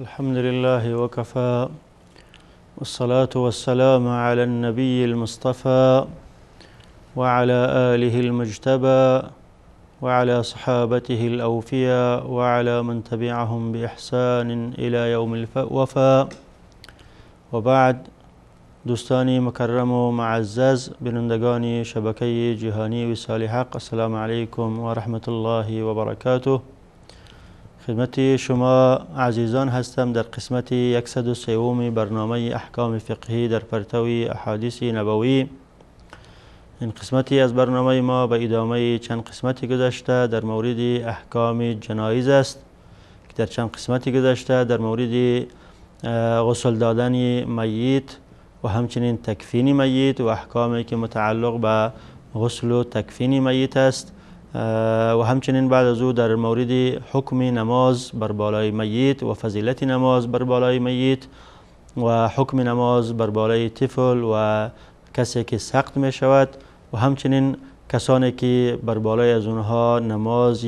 الحمد لله وكفى، والصلاة والسلام على النبي المصطفى وعلى آله المجتبى وعلى صحابته الأوفياء وعلى من تبعهم بإحسان إلى يوم الوفاء. وبعد، دوستانی مکرم و معزز، بینندگان شبکه جهانی وصال حق، السلام علیکم و رحمت الله و برکاته. خدمت شما عزیزان هستم در قسمت 103 برنامه احکام فقهی در پرتو احادیث نبوی. این قسمتی از برنامه ما به ادامه چند قسمت گذشته در مورد احکام جنایز است که در چند قسمت گذشته در مورد غسل دادن میت و همچنین تکفین میت و احکامی که متعلق به غسل و تکفین میت است و همچنین بعد از او در مورد حکم نماز بر بالای میت و فضیلت نماز بر بالای میت و حکم نماز بر بالای طفل و کسی که سقط می شود و همچنین کسانی که بر بالای از اونها نماز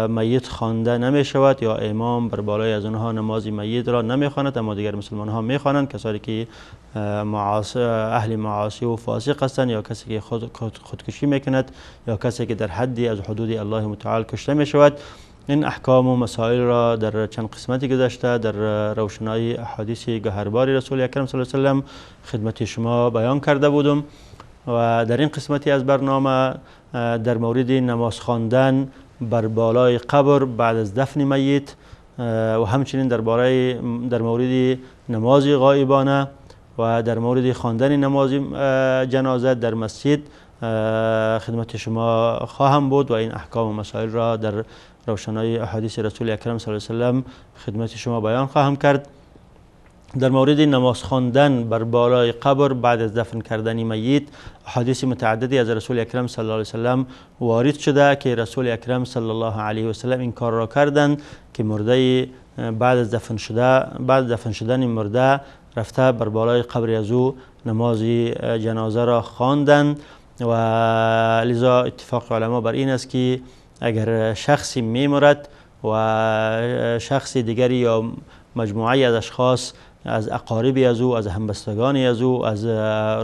میت خوانده نمی شود یا امام بر بالای از اونها نماز میت را نمی خواند اما دیگر مسلمان ها می خوانند، کسانی که اهل معاصی و فاسق هستند یا کسی که خودکشی میکند یا کسی که در حدی از حدود الله متعال کشته می شود. این احکام و مسائل را در چند قسمتی گذشته در روشنایی احادیث گهربار رسول اکرم صلی الله علیه و سلم خدمت شما بیان کرده بودم و در این قسمتی از برنامه در مورد نماز خواندن بر بالای قبر بعد از دفن میت و همچنین در مورد نماز غایبانه و در مورد خواندن نماز جنازه در مسجد خدمت شما خواهم بود و این احکام و مسائل را در روشنایی احادیث رسول اکرم صلی الله علیه و سلم خدمت شما بیان خواهم کرد. در مورد نماز خواندن بر بالای قبر بعد از دفن کردن میت احادیث متعددی از رسول اکرم صلی الله علیه و سلم وارد شده که رسول اکرم صلی الله علیه و سلم این کار را کردند که مرده بعد از دفن شدن مرده رفته بر بالای قبر از او نماز جنازه را خواندند و لذا اتفاق علما بر این است که اگر شخصی میمرد و شخص دیگری یا مجموعه از اشخاص از اقارب از او، از همبستگان از او، از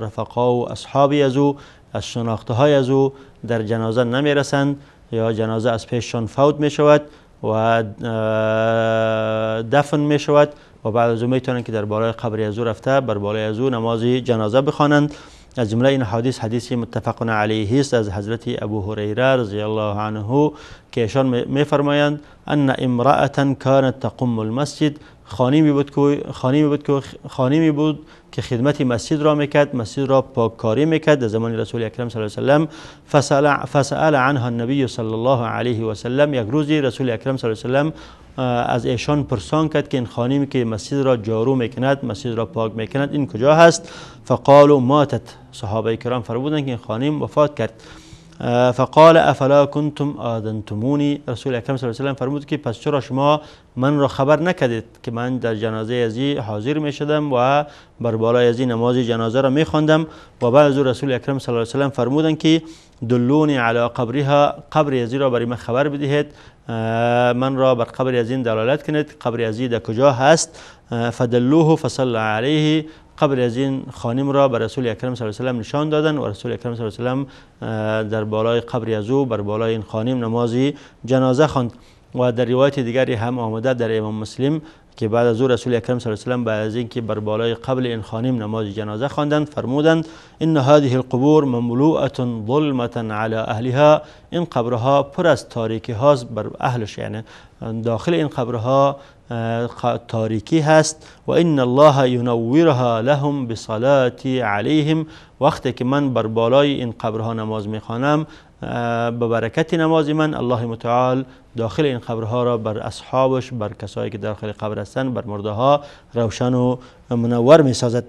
رفقا و اصحاب از او، از شناخته های از او در جنازه نمیرسند یا جنازه از پیششان فوت می شود و دفن می شود و بعد از او میتونند که در بالای قبر از او رفته بر بالای از او نماز جنازه بخوانند. از جمله این حدیث حدیث متفق علیه است از حضرت ابو هریره رضی الله عنه که ایشان میفرمایند ان امرأة كانت تقم المسجد، خانمی بود که خدمت مسجد را میکرد، مسجد را پاککاری میکرد در زمان رسول اکرم صلی الله علیه و سلم. فسأل عنها النبی صلی الله علیه و سلم، یک روزی رسول اکرم صلی الله علیه و سلم از ایشان پرسان کرد که این خانمی که مسجد را جارو میکند، مسجد را پاک میکند، این کجا هست؟ فقالوا ماتت، صحابه کرام فرمودند که این خانم وفات کرد. فقال افلا کنتم آذنتمونی، رسول اکرم صلی الله علیه و سلم فرمود که پس چرا شما من را خبر نکردید که من در جنازه ازی حاضر می شدم و بر بالای ازی نماز جنازه را می خواندم. و بعد از رسول اکرم صلی الله علیه و سلم فرمودند که دلونی علی قبرها، قبر ازی را برای من خبر بدهید، من را بر قبر ازین دلالت کنید، قبر ازی در کجا هست؟ فدلوه فصلى علیه، قبر از این خانم را به رسول اکرم صلی الله علیه و سلم نشان دادن و رسول اکرم صلی الله علیه و سلم در بالای قبر از او بر بالای این خانم نماز جنازه خواند. و در روایت دیگری هم آمده در امام مسلم که بعد از او رسول اکرم صلی الله علیه و سلم بعد از اینکه بر بالای قبر این خانم نماز جنازه خواندند فرمودند ان هذه القبور مملوءة ظلمة على اهلها، این قبرها پر از تاریکی هاست بر اهلش، یعنی داخل این قبرها تاریکی هست. و ان الله ینورها لهم بصلاة علیهم، وقتی که من بر بالای این قبرها نماز میخوانم به برکت نماز من الله متعال داخل این قبرها را بر اصحابش، بر کسایی که داخل قبر هستند، بر مرده ها روشن و منور میسازد.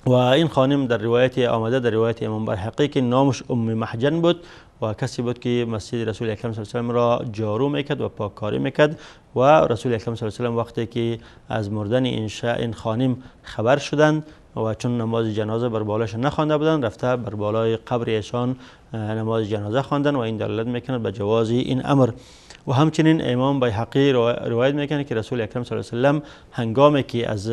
و این خانم در روایت آمده در روایت امام بیهقی که نامش ام محجن بود و کسی بود که مسجد رسول اکرم صلی الله علیه و سلم را جارو میکرد و پاککاری میکرد و رسول اکرم صلی الله علیه و سلم وقتی که از مردن این خانم خبر شدند و چون نماز جنازه بر بالایش نخوانده بودند، رفته بر بالای قبر ایشان نماز جنازه خواندن و این دلالت میکند به جواز این امر. و همچنین امام بیهقی روایت میکنه که رسول اکرم صلی الله علیه و سلم هنگامی که از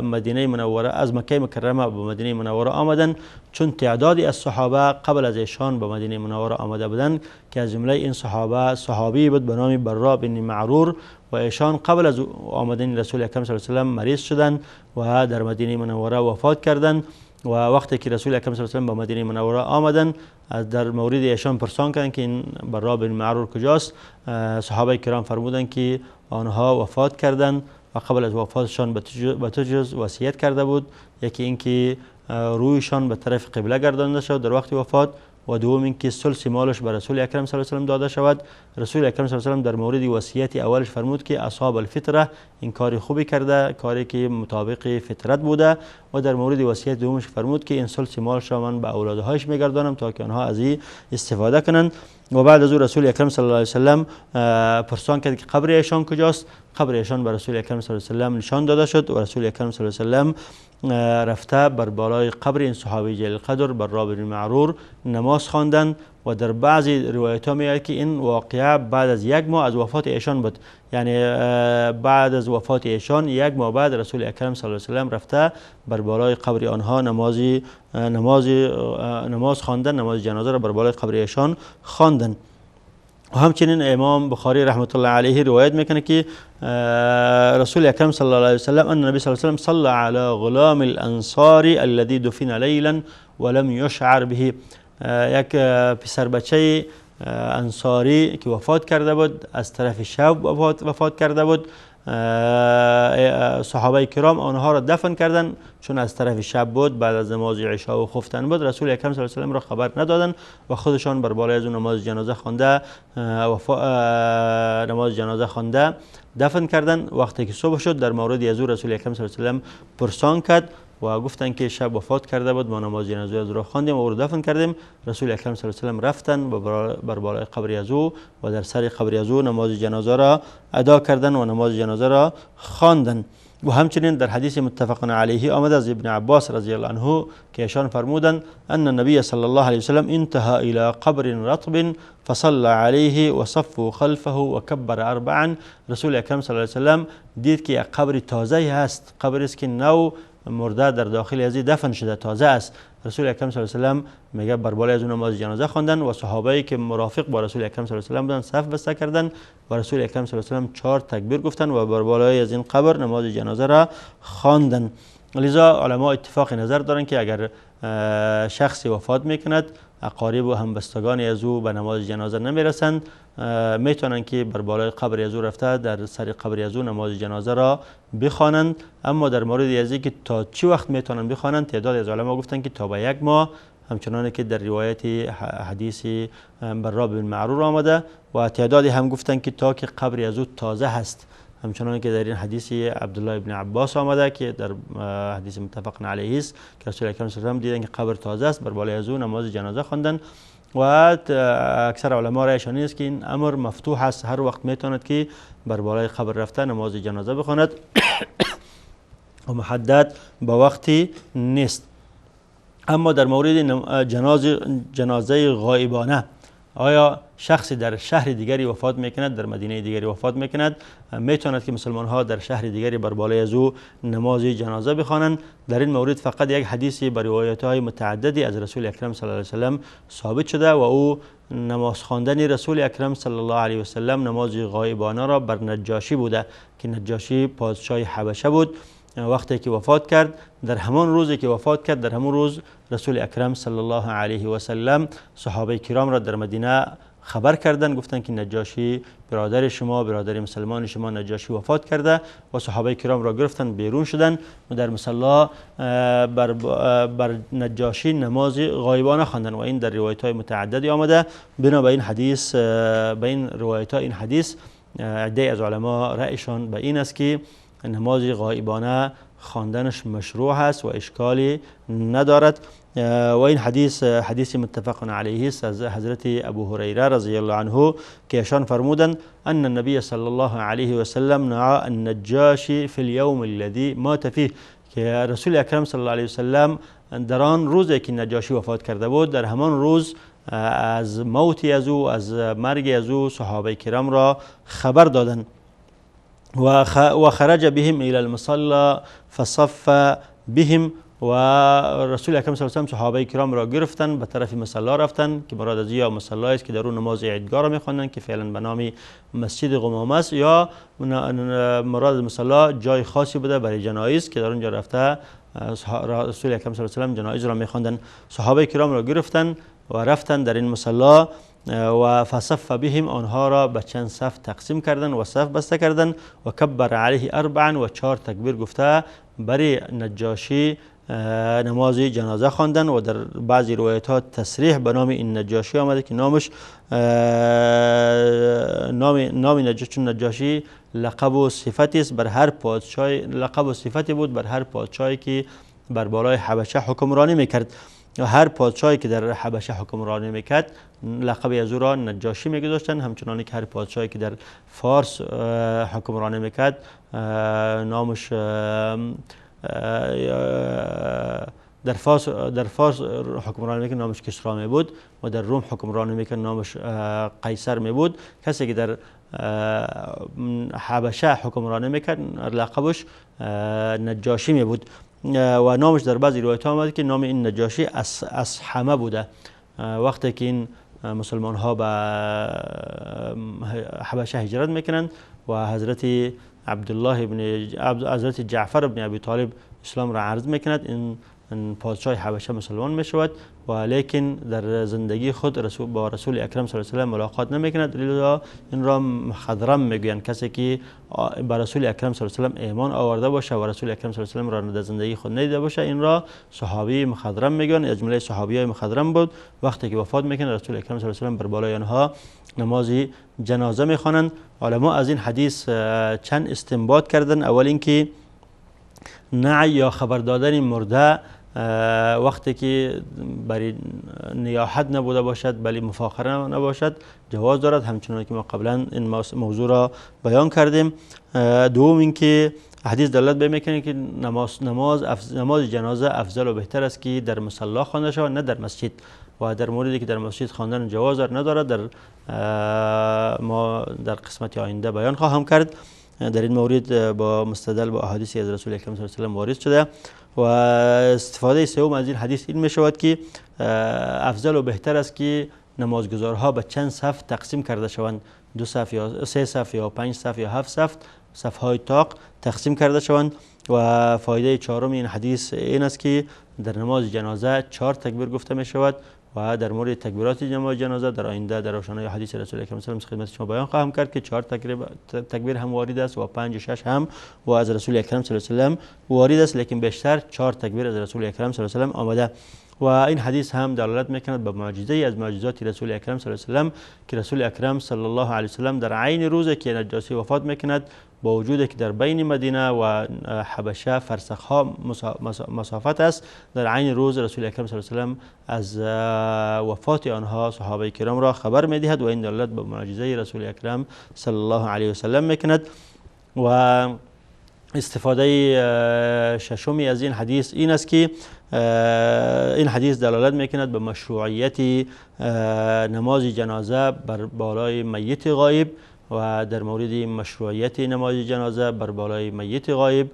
مدینه منوره، از مکه مکرمه به مدینه منوره آمدند، چون تعدادی از صحابه قبل از ایشان به مدینه منوره آمده بودند که از جمله این صحابه صحابی بود به نام برا بن معرور و ایشان قبل از آمدن رسول اکرم صلی الله علیه و سلم مریض شدند و در مدینه منوره وفات کردند. و وقتی که رسول اکرم صلی الله علیه و سلم به مدینه منوره آمدند، در مورد ایشان پرسان کردند که این برا بن معرور کجاست. صحابه کرام فرمودند که آنها وفات کردند و قبل از وفاتشان به دو جز وصیت کرده بود، یکی اینکه رویشان به طرف قبله گردانده شد در وقت وفات، و دوم اینکه ثلث مالش به رسول اکرم صلی الله علیه و سلم داده شود. رسول اکرم صلی الله علیه و سلم در مورد وصیت اولش فرمود که اصحاب الفطره، این کار خوبی کرده، کاری که مطابق فطرت بوده. و در مورد وصیت دومش فرمود که این ثلث مالش را من به اولادهایش میگردانم تا که آنها از این استفاده کنند. و بعد از او رسول اکرم صلی الله علیه و سلم پرسان کرد که قبر ایشان کجاست. قبر ایشان به رسول اکرم صلی الله علیه و سلم نشان داده شد و رسول اکرم صلی الله علیه و سلم رفته بر بالای قبر این صحابی جلیل قدر برا بن معرور نماز خواندند. و در بعضی روایت ها میاد که این واقعه بعد از یک ماه از وفات ایشان بود، یعنی بعد از وفات ایشان یک ماه بعد رسول اکرم صلی الله علیه و سلم رفته بر بالای قبر آنها نماز خواندن، نماز جنازه را بر بالای قبر ایشان خواندن. و همچنین امام بخاری رحمت الله علیه روایت میکنه که رسول اکرم صلی الله علیه و سلم ان النبی صلی الله علیه و سلم صلى على غلام الانصار الذي دفن لیلا ولم یشعر به. یک پسر بچه انصاری که وفات کرده بود، از طرف شب وفات کرده بود، صحابه کرام آنها را دفن کردند، چون از طرف شب بود، بعد از نماز عشاء و خفتن بود، رسول اکرم صلی الله علیه و سلم را خبر ندادند و خودشان بر بالای از اون نماز جنازه خوانده نماز جنازه خوانده دفن کردند. وقتی که صبح شد در مورد از او رسول اکرم صلی الله علیه و سلم پرسان کرد و گفتند که شب وفات کرده بود، ما نماز جنازه از او را خواندیم و او را دفن کردیم. رسول اکرم صلی الله علیه و سلم رفتند و بر بالای قبر از او و در سر قبر از او نماز جنازه را ادا کردند و نماز جنازه را خواندند. و همچنین در حدیث متفق علیه آمده از ابن عباس رضی الله عنه که ایشان فرمودند ان النبی صلی الله علیه و سلم انتهى الى قبر رطب فصلى علیه وصفوا خلفه وكبر اربعا. رسول اکرم صلی الله علیه و سلم دید که یک قبر تازه هست، قبری است که نو مرده در داخل از دفن شده، تازه است. رسول اکرم صلی الله علیه و سلم میگه بر بالای از اون نماز جنازه خواندن و صحابه‌ای که مرافق با رسول اکرم صلی الله علیه و سلم بودن صف بسته کردن و رسول اکرم صلی الله علیه و سلم 4 تکبیر گفتن و بر بالای از این قبر نماز جنازه را خواندن. لذا علما اتفاق نظر دارند که اگر شخصی وفات میکند، اقارب و همبستگان از او به نماز جنازه نمیرسند، میتونن که بر بالای قبر از او رفته در سر قبر از او نماز جنازه را بخوانند. اما در مورد از که تا چه وقت میتونن بخوانند، تعداد از علما گفتن که تا به یک ماه، همچنان که در روایت حدیث برا بن معرور آمده، و تعدادی هم گفتن که تا که قبر از او تازه هست، همچنان که در این حدیث عبدالله ابن عباس آمده که در حدیث متفق علیه است که رسول اکرم صلی الله علیه و سلم دیدن که قبر تازه است، بر بالای از او نماز جنازه خواندن. و اکثر علما رایشان است که این امر مفتوح است، هر وقت میتواند که بر بالای قبر رفته نماز جنازه بخواند و محدد به وقتی نیست. اما در مورد جنازه غایبانه، آیا شخصی در شهر دیگری وفات میکند، در مدینه دیگری وفات میکند، میتواند که مسلمان ها در شهر دیگری بر بالای از او نماز جنازه بخوانند؟ در این مورد فقط یک حدیثی بر روایت های متعددی از رسول اکرم صلی الله علیه و سلم ثابت شده و او نماز خواندن رسول اکرم صلی الله علیه و سلم نماز غایبانه را بر نجاشی بوده که نجاشی پادشاه حبشه بود. وقتی که وفات کرد، در همان روزی که وفات کرد، در همان روز رسول اکرم صلی الله علیه و سلم صحابه کرام را در مدینه خبر کردند، گفتند که نجاشی برادر شما، برادر مسلمان شما نجاشی وفات کرده، و صحابه کرام را گرفتن بیرون شدن و در مصلی بر نجاشی نماز غایبانه خواندن و این در روایت های متعددی آمده. بنا به این حدیث، به این روایت ها، این حدیث عده از علما رأیشان به این است که نماز غایبانه خواندنش مشروع است و اشکالی ندارد. و این حدیث حدیث متفق علیه است از حضرت ابو هریره رضی الله عنه که ایشان فرمودند ان النبی صلی الله علیه و سلم نعى النجاشی فی اليوم الذي مات فيه، که رسول اکرم صلی الله علیه وسلم در آن روزی که نجاشی وفات کرده بود، در همان روز از موت از او، از مرگ از او صحابه کرام را خبر دادند. و خرج بهم الى المصلى فصف بهم، و رسول اکرم صلی الله علیه و سلم صحابه کرام را گرفتن به طرف مصلا رفتن که مراد از یا مصلا است که در اون نماز عیدگاه را میخواندن که فعلا به نام مسجد غمامه است، یا مراد مصلا جای خاصی بوده برای جنایز که در اونجا رفته رسول اکرم صلی الله علیه و سلم جنایز را میخواندن. صحابه کرام را گرفتن و رفتن در این مصلا و فصف بهم، آنها را به چند صف تقسیم کردن و صف بسته کردن و کبر علیه اربعا، و 4 تکبیر گفته برای نجاشی نماز جنازه خواندن. و در بعضی روایت ها تصریح به نام این نجاشی آمده که نامش نام نجاشی، نجاشی لقب و صفتی است بر هر پادشاه، لقب و صفتی بود بر هر پادشاهی که بر بالای حبشه حکمرانی میکرد. هر پادشاهی که در حبشه حکمرانی میکرد لقب از او را نجاشی میگذاشتند، همچنانی که هر پادشاهی که در فارس حکمرانی میکرد نامش در فارس حکمرانی میکرد نامش کسرا می بود، و در روم حکمرانی میکرد نامش قیصر می بود. کسی که در حبشه حکمرانی میکرد لقبش نجاشی می بود. و نامش در بعضی روایت ها آمده که نام این نجاشی اصحمه بوده. وقتی که این مسلمان ها به حبشه هجرت میکنند و حضرت عبدالله ابن حضرت جعفر ابن ابی طالب اسلام را عرض میکند، این پادشاه حبشه مسلمان میشود، و لیکن در زندگی خود با رسول اکرم صلی الله علیه و سلم ملاقات نمیکند. لذا این را مخضرم میگویند، کسی که با رسول اکرم صلی الله علیه و سلم ایمان آورده باشه و رسول اکرم صلی الله علیه و سلم را در زندگی خود ندیده باشه، این را صحابی مخضرم میگویند. از جمله صحابی های مخضرم بود. وقتی که وفات میکنه رسول اکرم صلی الله علیه و سلم بر بالای آنها نماز جنازه میخوانند. علما از این حدیث چند استنباط کردن. اول اینکه نعی یا خبر دادن مرده وقتی که برای نیاحت نبوده باشد بلی مفاخره نباشد جواز دارد، همچنان که ما قبلا این موضوع را بیان کردیم. دوم اینکه حدیث دلالت به میکنه که نماز جنازه افضل و بهتر است که در مصلی خوانده شود نه در مسجد، و در موردی که در مسجد خواندن جواز ندارد در ما در قسمت آینده بیان خواهم کرد. در این مورد با مستدل با احادیث از رسول اکرم صلی الله علیه و سلم وارد شده. و استفاده سوم از این حدیث این می شود که افضل و بهتر است که نمازگزارها به چند صف تقسیم کرده شوند، 2 صف یا 3 صف یا 5 صف یا 7 صف، صفهای طاق تقسیم کرده شوند. و فایده چهارم این حدیث این است که در نماز جنازه 4 تکبیر گفته می شود و در مورد تکبیرات نماز جنازه در آینده در روشنای حدیث رسول اکرم صلی الله علیه و خدمت شما بیان خواهم کرد که 4 تکبیر هم وارد است و 5 و 6 هم و از رسول اکرم صلی الله علیه و سلم وارد است، لیکن بیشتر 4 تکبیر از رسول اکرم صلی الله علیه و سلم آمده. و این حدیث هم دلالت میکند به معجزه از معجزات رسول اکرم صلی الله علیه و سلم که رسول اکرم صلی الله علیه و سلم در عین روزی که نجاشی وفات میکند، با وجود که در بین مدینه و حبشه فرسخ ها مسافت است، در عین روز رسول اکرم صلی الله علیه و سلم از وفات آنها صحابه کرام را خبر میدهد و این دلالت به معجزه رسول اکرم صلی الله علیه و سلم میکند. و استفاده ششمی از این حدیث این است که این حدیث دلالت میکند به مشروعیت نماز جنازه بر بالای میت غایب، و در مورد مشروعیت نماز جنازه بر بالای میت غایب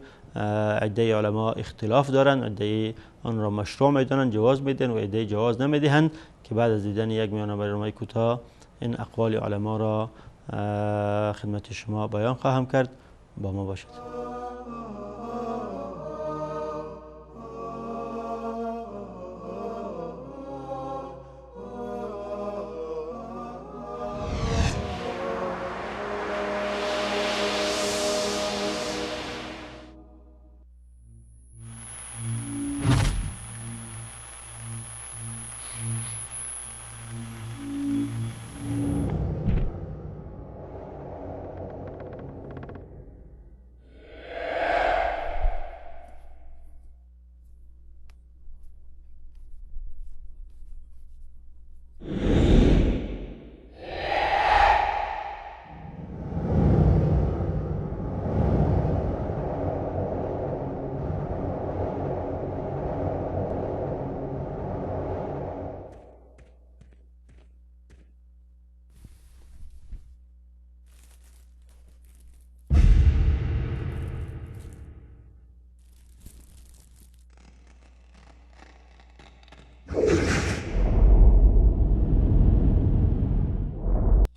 عده علما اختلاف دارند، عده آن را مشروع میدانند جواز میدهند و عده جواز نمیدهند که بعد از دیدن یک میانه برنامه کوتاه این اقوال علما را خدمت شما بیان خواهم کرد. با ما باشید.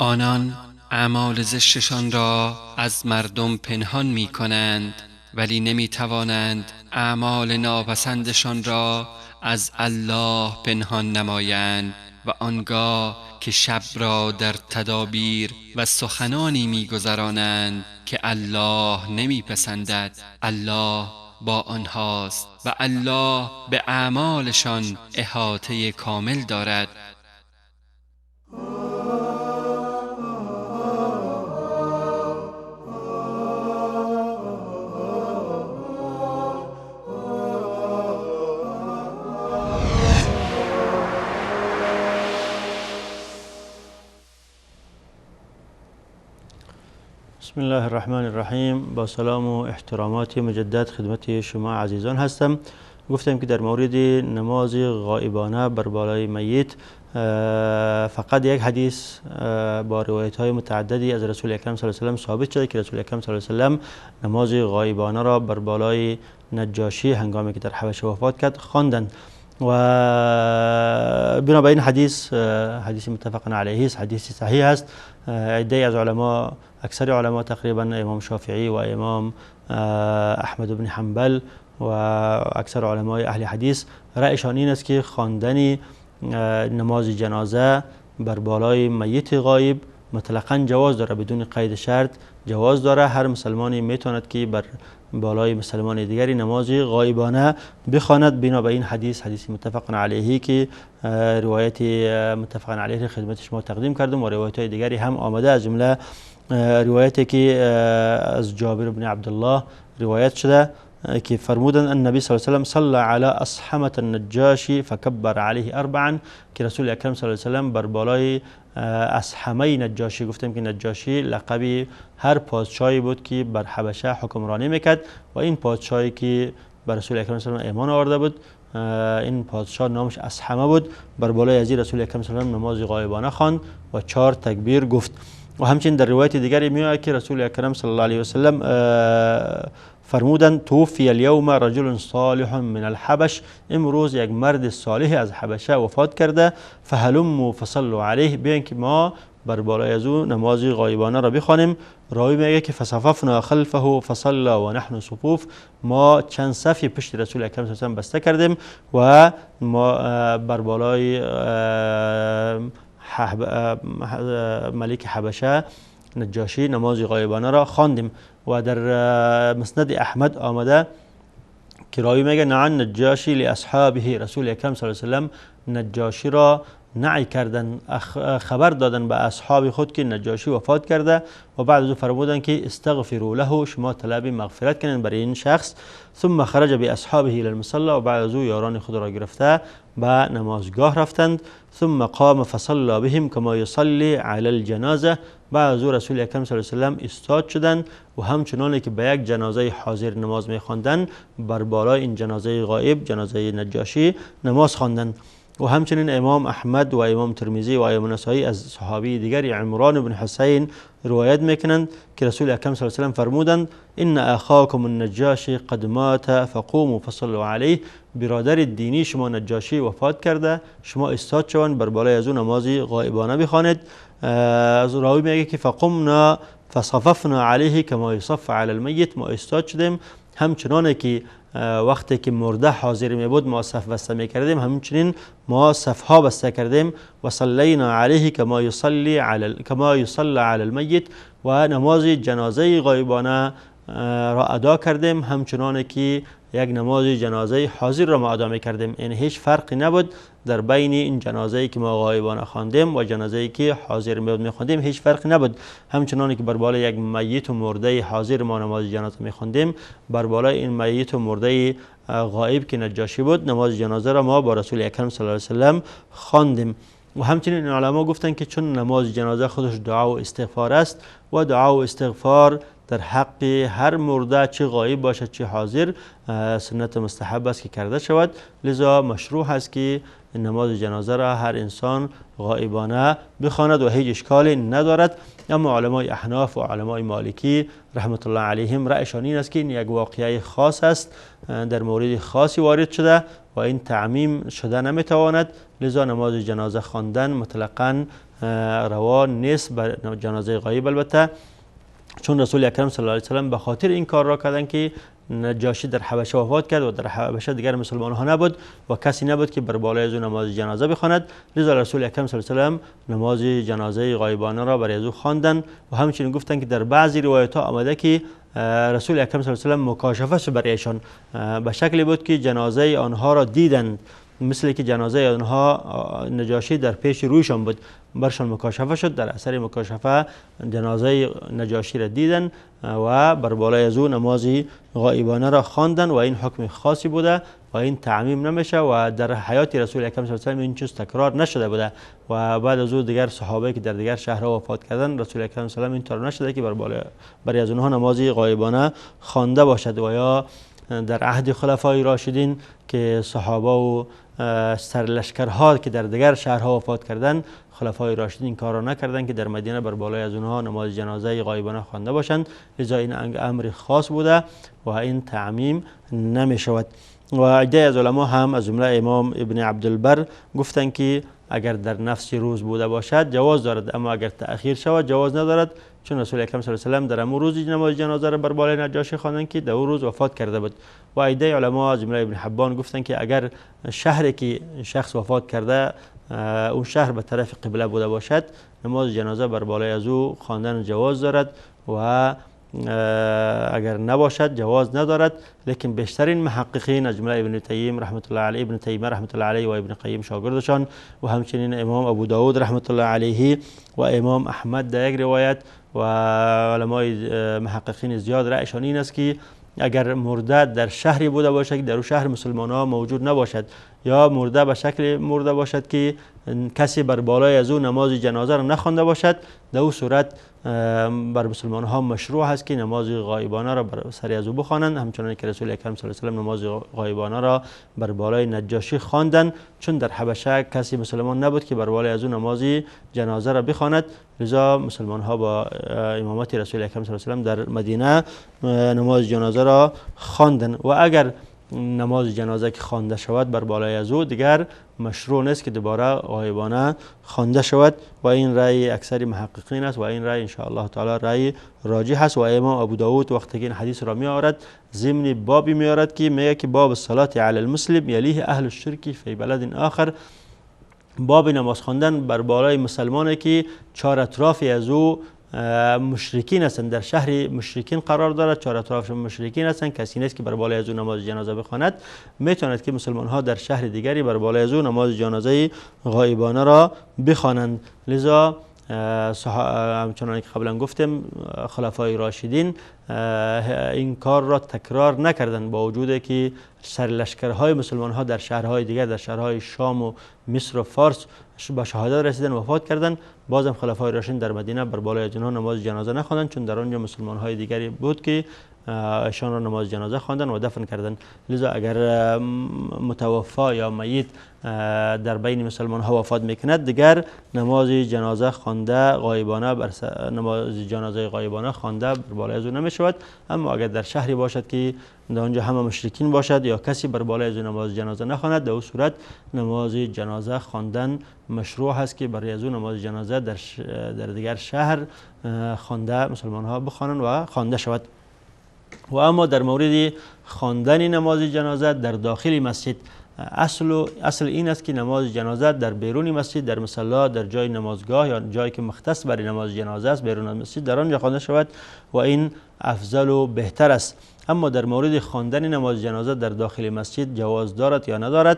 آنان اعمال زشتشان را از مردم پنهان می کنند ولی نمی توانند اعمال ناپسندشان را از الله پنهان نمایند و آنگاه که شب را در تدابیر و سخنانی می‌گذرانند که الله نمی‌پسندد، الله با آنهاست و الله به اعمالشان احاطه کامل دارد. بسم الله الرحمن الرحیم. با سلام و احترامات مجدد خدمت شما عزیزان هستم. گفتم که در مورد نماز غائبانه بر بالای میت فقط یک حدیث با روایت های متعددی از رسول اکرم صلی الله علیه و سلم ثابت شده که رسول اکرم صلی الله علیه و سلم نماز غائبانه را بر بالای نجاشی هنگامی که در حبشه وفات کرد خواندند و بنابراین حدیث حدیث متفق علیه است، حدیث صحیح است. عده‌ای از علما، اکثر علما تقریبا امام شافعی و امام احمد بن حنبل و اکثر علمای اهل حدیث رأیشان این است که خواندن نماز جنازه بر بالای میت غایب مطلقاً جواز داره، بدون قید شرط جواز داره. هر مسلمانی میتواند که بر بالای مسلمان دیگری نماز غایبانه بخواند، بنا به این حدیث، حدیث متفق علیه که روایت متفق علیه خدمت شما تقدیم کردم و روایت های دیگری هم آمده، از جمله روایتی که از جابر بن عبدالله روایت شده که فرمودن النبی صلی الله علیه و سلم صلى على اصحمة النجاشی فکبر علیه اربعا، که رسول اکرم صلی الله علیه و سلم بر بالای اصحمه نجاشی، گفتیم که نجاشی لقب هر پادشاهی بود که بر حبشه حکمرانی میکرد و این پادشاهی که بر رسول اکرم صلی الله علیه و ایمان آورده بود، این پادشاه نامش اصحمه بود، بر بالای از رسول اکرم صلی الله علیه و نماز غایبانه خواند و 4 تکبیر گفت. و همچنین در روایت دیگری میآید که رسول اکرم صلی الله علیه و سلم فرمودند توفی اليوم رجل صالح من الحبش، امروز یک مرد صالح از حبشه وفات کرده، فهلموا فصلوا علیه، بیاین که ما بر بالای از او نماز غایبانه را بخوانیم. راوی میگه که فصففنا خلفه فصلى و نحن صفوف، ما چند صفی پشت رسول اکرم صلی الله علیه و سلم بسته کردیم و ما بر بالای ملک حبشه نجاشی نماز غایبانه را خواندیم. و در مسند احمد آمده که راوی میگه نعن نجاشی لاصحابه، رسول اکرم صلی الله علیه و سلم نجاشی را نعی کردن، خبر دادن به اصحاب خود که نجاشی وفات کرده و بعد از او فرمودن که استغفروا له، شما طلب مغفرت کنین برای این شخص. ثم خرج باصحابه الى المصلى، و بعد از او یاران خود را گرفته به نمازگاه رفتند. ثم قام فصلى بهم كما يصلي على الجنازه، بعد از او رسول اکرم صلی الله علیه و سلم ایستاد شدند و همچنان که به یک جنازه حاضر نماز می‌خواندند بر بالای این جنازه غایب، جنازه نجاشی، نماز خواندند. و همچنین امام احمد و امام ترمذی و امام نسائی از صحابی دیگری عمران بن حسین روایت میکنند که رسول اکرم صلی الله علیه و سلم فرمودند ان اخاکم النجاشی قد مات فقوموا فصلوا علیه، برادر دینی شما نجاشی وفات کرده، شما ایستاد شوند بر بالای از او نماز غایبانه بخوانید. از راوی میگه که فقمنا فصففنا علیه کما یصف علی المیت، ما ایستاد شدیم همچنان که وقتی که مرده حاضر می بود ما صف بسته می کردیم، همچنین ما صفها بسته کردیم. و صلینا علیه کما یصلی علی کما یصلی علی المیت، و نماز جنازه غایبانه را ادا کردیم همچنان که یک نماز جنازه حاضر را ما ادا می کردیم. یعنی هیچ فرقی نبود در بین این جنازه‌ای که ما غایبانه خواندیم و جنازه‌ای که حاضر می خواندیم، هیچ فرقی نبود. همچنان که بر بالای یک میت و مرده حاضر ما نماز جنازه می خواندیم، بر بالای این میت و مرده غایب که نجاشی بود نماز جنازه را ما با رسول اکرم صلی الله علیه و سلم خواندیم. و همچنین علما گفتند که چون نماز جنازه خودش دعا و استغفار است و دعا و استغفار در حق هر مرده چه غایب باشد چه حاضر سنت مستحب است که کرده شود، لذا مشروع است که نماز جنازه را هر انسان غایبانه بخواند و هیچ اشکالی ندارد. اما علمای احناف و علمای مالکی رحمت الله علیهم رأیشان این است که این یک واقعه خاص است، در مورد خاصی وارد شده و این تعمیم شده نمیتواند، لذا نماز جنازه خواندن مطلقاً روا نیست بر جنازه غایب. البته چون رسول اکرم صلی الله علیه و سلم به خاطر این کار را کردن که نجاشی در حبشه وفات کرد و در حبشه دیگر مسلمان ها نبود و کسی نبود که بر بالای از او نماز جنازه بخواند، لذا رسول اکرم صلی الله علیه و سلم نماز جنازه غایبانه را برای او خواندند. و همچنین گفتند که در بعضی روایت ها آمده که رسول اکرم صلی الله علیه و سلم مکاشفه شد برایشان به شکلی بود که جنازه آنها را دیدند، مثل که جنازه آنها نجاشی در پیش رویشان بود، برشان مکاشفه شد. در اثر مکاشفه جنازه نجاشی را دیدن و بر بالای از او نماز غایبانه را خواندن و این حکم خاصی بوده و این تعمیم نمیشه و در حیات رسول اکرم صلی الله علیه و سلم این چیز تکرار نشده بوده و بعد از او دیگر صحابه که در دیگر شهرها وفات کردن رسول اکرم صلی الله علیه و سلم اینطور نشده که بر بالای برای از اونها نماز غایبانه خوانده باشد. و یا در عهد خلفای راشدین که صحابه و سرلشکرها که در دیگر شهرها وفات کردند، خلفای راشدین این کار را نکردند که در مدینه بر بالای از اونها نماز جنازه غایبانه خوانده باشند. لذا این امر خاص بوده و این تعمیم نمی شود. و عده از علما هم از جمله امام ابن عبدالبر گفتند که اگر در نفس روز بوده باشد جواز دارد، اما اگر تأخیر شود جواز ندارد، چون رسول اکرم صلی الله علیه و سلم در امو روز نماز جنازه را بر بالای نجاشی خواندند که در او روز وفات کرده بود. و عده علما از جمله ابن حبان گفتند که اگر شهری که شخص وفات کرده اون شهر به طرف قبله بوده باشد نماز جنازه بر بالای از او خواندن جواز دارد و اگر نباشد جواز ندارد. لیکن بیشترین محققین از جمله ابن تیم رحمت الله علیه، ابن تیمیه رحمت الله علیه و ابن قیم شاگردشان و همچنین امام ابو داود رحمت الله علیه و امام احمد در یک روایت و علمای محققین زیاد رأیشان این است که اگر مرده در شهری بوده باشد که در او شهر مسلمان ها موجود نباشد یا مرده به شکل مرده باشد که کسی بر بالای از او نماز جنازه را نخوانده باشد، در او صورت بر مسلمان ها مشروع است که نماز غایبانه را بر سر از او بخوانند، همچنان که رسول اکرم صلی الله علیه و سلم نماز غایبانه را بر بالای نجاشی خواندند، چون در حبشه کسی مسلمان نبود که بر بالای از او نماز جنازه را بخواند. لذا مسلمان ها با امامت رسول اکرم صلی الله علیه و سلم در مدینه نماز جنازه را خواندند. و اگر نماز جنازه که خوانده شود بر بالای از او دیگر مشروع نیست که دوباره غایبانه خوانده شود و این رأی اکثر محققین است و این رأی ان شاء الله تعالی رأی راجح است. و امام ابو داود وقتی که این حدیث را می آورد ضمن بابی می آورد که میگه که باب الصلاة علی المسلم یلیه اهل الشرک فی بلد آخر، باب نماز خواندن بر بالای مسلمانی که چهار اطراف از او مشرکین هستند، در شهر مشرکین قرار دارد، چهار اطراف مشرکین هستند، کسی نیست که بر بالای از او نماز جنازه بخواند، میتواند که مسلمان ها در شهر دیگری بر بالای از او نماز جنازه غایبانه را بخوانند. لذا همچنان که قبلا گفتم خلفای راشدین این کار را تکرار نکردند، با وجود که سرلشکرهای مسلمان ها در شهرهای دیگر، در شهرهای شام و مصر و فارس به شهادت رسیدن وفات کردند، بازم خلفای راشدین در مدینه بر بالای از آنها نماز جنازه نخواندند، چون در آنجا مسلمان های دیگری بود که ایشان را نماز جنازه خواندند و دفن کردند. لذا اگر متوفا یا میت در بین مسلمان ها وفات میکند دیگر نماز جنازه خوانده غایبانه بر نماز جنازه غایبانه خوانده بر بالای از او نمیشود. اما اگر در شهری باشد که در آنجا همه مشرکین باشد یا کسی بر بالای از او نماز جنازه نخواند، در او صورت نماز جنازه خواندن مشروع است که برای از او نماز جنازه در دیگر شهر خوانده مسلمان ها بخوانند و خوانده شود. و اما در مورد خواندن نماز جنازه در داخل مسجد، اصل این است که نماز جنازه در بیرون مسجد، در مصلی، در جای نمازگاه یا جایی که مختص برای نماز جنازه است بیرون از مسجد، در آنجا خوانده شود و این افضل و بهتر است. اما در مورد خواندن نماز جنازه در داخل مسجد جواز دارد یا ندارد،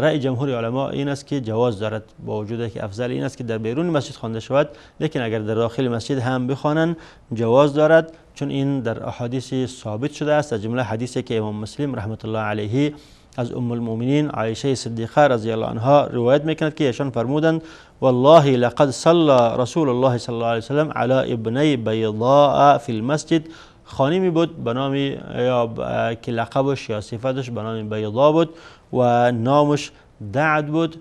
رأی جمهور علما این است که جواز دارد، با وجود که افضل این است که در بیرون مسجد خوانده شود، لیکن اگر در داخل مسجد هم بخوانند جواز دارد، چون این در احادیث ثابت شده است، از جمله حدیثی که امام مسلم رحمت الله علیه از ام المؤمنین عایشه صدیقه رضی الله عنها روایت میکند که ایشان فرمودند والله لقد صلى رسول الله صلی الله علیه وسلم علی ابنی بیضاء فی المسجد. خانمی بود به نام یا که لقبش یا صفتش به نام بیضا بود و نامش دعد بود.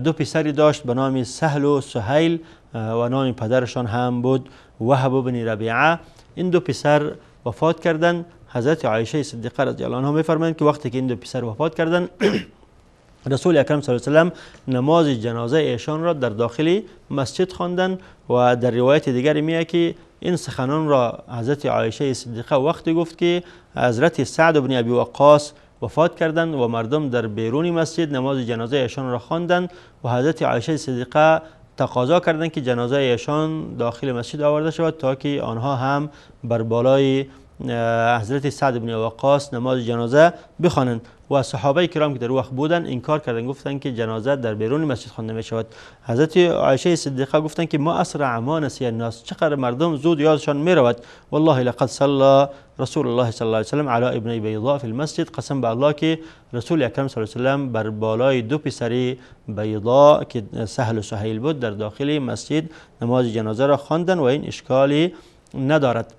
دو پسری داشت به نام سهل و سهیل و نام پدرشان هم بود وهب بن ربیعه. این دو پسر وفات کردند. حضرت عایشه صدیقه رضی الله عنها میفرمایند که وقتی که این دو پسر وفات کردند رسول اکرم صلی الله علیه و سلم نماز جنازه ایشان را در داخل مسجد خواندند. و در روایت دیگری میاد که این سخنان را حضرت عایشه صدیقه وقتی گفت که حضرت سعد بن ابی وقاص وفات کردند و مردم در بیرون مسجد نماز جنازه ایشان را خواندند و حضرت عایشه صدیقه تقاضا کردند که جنازه ایشان داخل مسجد آورده شود تا که آنها هم بر بالای حضرت سعد بن وقاص نماز جنازه بخوانند. و صحابه کرام که در وقت بودند انکار کردند، گفتند که جنازه در بیرون مسجد خوانده می شود. حضرت عایشه صدیقه گفتند که ما اسرع ما نسی الناس، چقدر مردم زود یادشان می رود. والله لقد صلى رسول الله صلی الله علیه وسلم علی ابن بیضاء فی المسجد، قسم به الله که رسول اکرم صلی الله علیه وسلم بر بالای دو پسری بیضاء که سهل و سهیل بود در داخل مسجد نماز جنازه را خواندند و این اشکالی ندارد.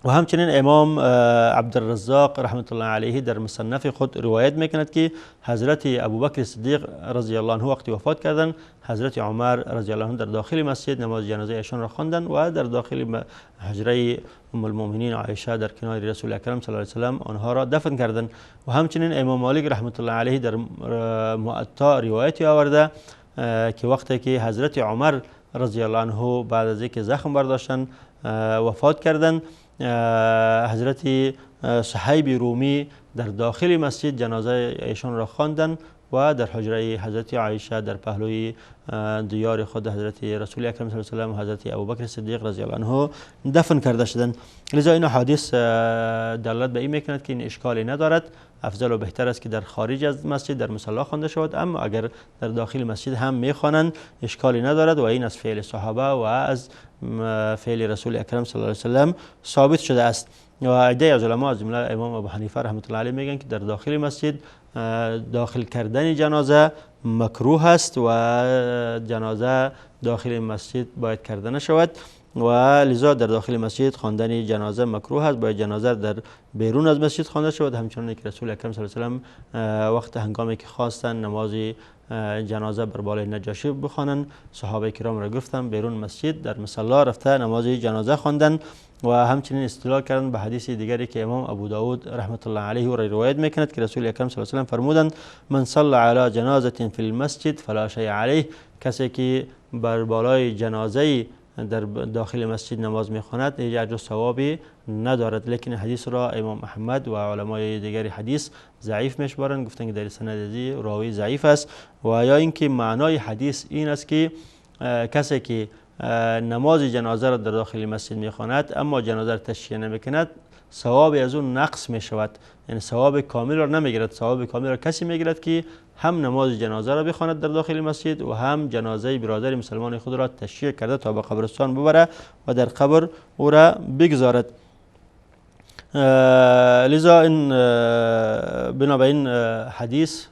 و همچنین امام عبدالرزاق رحمت الله علیه در مصنف خود روایت میکند که حضرت ابوبکر صدیق رضی الله عنه وقتی وفات کردند، حضرت عمر رضی الله عنه در داخل مسجد نماز جنازه ایشان را خواندند و در داخل حجره ام المؤمنین عایشه در کنار رسول اکرم صلی الله علیه و سلم آنها را دفن کردند. و همچنین امام مالک رحمت الله علیه در معطا روایتی آورده که وقتی که حضرت عمر رضی الله عنه بعد از اینکه زخم برداشتند وفات کردند، حضرت صهیب رومی در داخل مسجد جنازه ایشان را خواندند و در حجره حضرت عایشه در پهلوی دیار خود حضرت رسول اکرم صلی الله علیه و سلم و حضرت ابوبکر صدیق رضی الله عنه دفن کرده شدند. لذا این حدیث دلالت به این میکند که این اشکالی ندارد، افضل و بهتر است که در خارج از مسجد در مصلی خوانده شود، اما اگر در داخل مسجد هم میخوانند اشکالی ندارد و این از فعل صحابه و از فعل رسول اکرم صلی الله علیه و سلم ثابت شده است. و عده از علما از جمله امام ابو حنیفه رحمت الله علیه میگن که در داخل مسجد داخل کردن جنازه مکروه است و جنازه داخل مسجد باید کرده نشود و لذا در داخل مسجد خواندن جنازه مکروه است، باید جنازه در بیرون از مسجد خوانده شود. همچنان که رسول اکرم صلی الله علیه و سلم وقت هنگامی که خواستند نماز جنازه بر بالای نجاشی بخوانند، صحابه کرام را گفتند بیرون مسجد در مصلی رفته نماز جنازه خواندند. و همچنین استدلال کردند به حدیث دیگری که امام ابو داود رحمت الله علیه را روایت میکند که رسول اکرم صلی الله علیه و سلم فرمودند من صلى علی جنازه فی المسجد فلا شیء علیه، کسی که بر بالای جنازه در داخل مسجد نماز میخواند هیچ اجر و ثوابی ندارد. لیکن حدیث را امام احمد و علمای دیگر حدیث ضعیف میشمارند، گفتند که در سند راوی ضعیف است. و یا اینکه معنای حدیث این است که کسی که نماز جنازه را در داخل مسجد میخواند اما جنازه را تشییع نمیکند ثواب از اون نقص میشود، یعنی ثواب کامل را نمیگیرد. ثواب کامل را کسی میگیرد که هم نماز جنازه را بخواند در داخل مسجد و هم جنازه برادر مسلمان خود را تشییع کرده تا به قبرستان ببره و در قبر او را بگذارد. لذا این بنابراین حدیث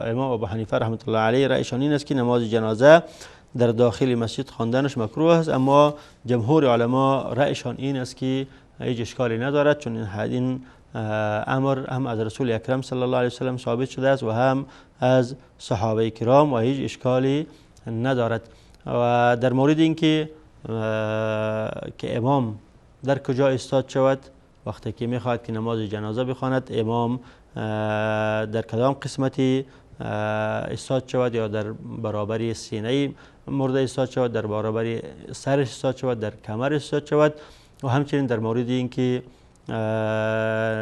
امام ابو حنیفه رحمت الله علیه رأیشان این است که نماز جنازه در داخل مسجد خواندنش مکروه است، اما جمهور علما رأیشان این است که هیچ اشکالی ندارد، چون این امر هم از رسول اکرم صلی الله علیه و سلم ثابت شده است و هم از صحابه کرام و هیچ اشکالی ندارد. و در مورد اینکه که امام در کجا ایستاد شود وقتی که میخواهد که نماز جنازه بخواند، امام در کدام قسمتی ایستاد شود، یا در برابر سینه مرده ایستاد شود، در برابر سرش ایستاد شود، در کمر ایستاد شود. و همچنین در مورد اینکه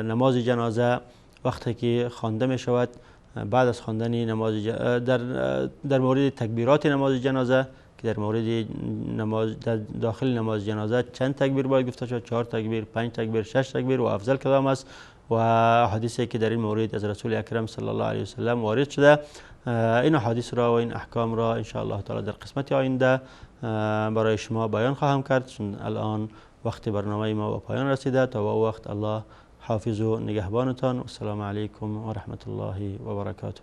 نماز جنازه وقتی که خوانده می شود بعد از خواندن نماز در مورد تکبیرات نماز جنازه که در مورد نماز در داخل نماز جنازه چند تکبیر باید گفته شود، 4 تکبیر، 5 تکبیر، 6 تکبیر و افضل کدام است و حدیثی که در این مورد از رسول اکرم صلی الله علیه و سلم وارد شده، این حدیث را و این احکام را ان شاء الله تعالی در قسمت آینده برای شما بیان خواهم کرد، چون الان وقت برنامه ما به پایان رسیده. تا وقت الله حافظ و نگهبانتان. السلام علیکم و رحمت الله و برکاته.